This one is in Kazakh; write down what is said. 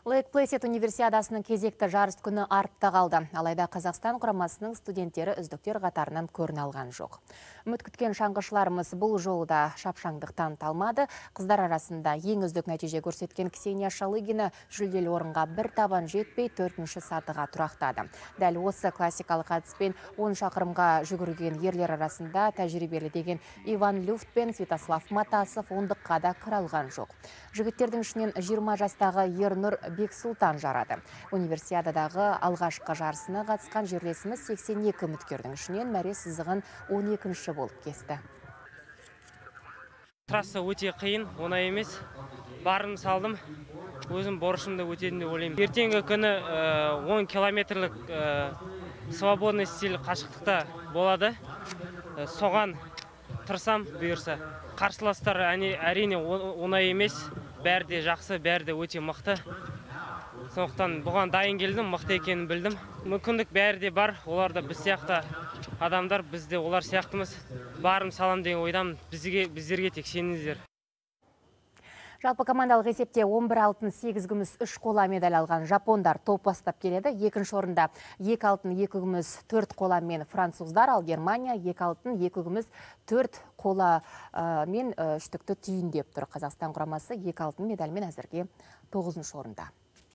Лейк Плэсид универсиадасының кезекті жарыс күні артта қалды. Алайда Қазақстан құрамасының студенттері үздіктер қатарынан көріне алған жоқ. Үміт күткен шаңғышыларымыз бұл жолы да шапшаңдық таныта алмады. Қыздар арасында ең үздік нәтиже көрсеткен Ксения Шалыгина жүлделі орынға бір табан жетпей төртінші сатыға тұрақтады. Дәл осы классикалық әдіспен 10 шақырымға жүгірген ерлер арасында тәжірибелі деген Иван Люфт пен Святослав Матасов ондыққа да кіре алған жоқ. Жігіттердің ішінен 20 жастағы Ернұр Бексұлтан жарады. Универсиададағы алғашқы жарысына қатысқан жерлесіміз 82 үміткердің ішінен мәре сызығын 12-ші болып кесті. Трасса өте қиын, оңай емес. Барым салдым, өзім борышымды өтедім деп ойлаймын. Ертеңгі күні 10 километрлік свободный стиль қашықтықта болады. Соған тырысам, бұйырса. Қарсыластар әрине оңай емес, бәрі де жақсы, бәрі де өте мықты. Сондықтан бұған дайын келдім, мықты екенін білдім. Мүмкіндік бәрі де бар, олар да біз сияқты адамдар, біз де олар сияқтымыз. Барым салам деген ойдамын, біздерге тек сеніңіздер. Жалпы командалық есепте 11 алтын, 8 күміс, 3 қола медаль алған жапондар топ бастап келеді. Екінші орында 2 алтын, 2 күміс, 4 қола мен француздар, ал Германия 2 алтын, 2 күміс, 4 қола мен үштікті түйіндеп тұр. Қазақстан құрамасы 2 алтын медальмен әзірге 9 орында.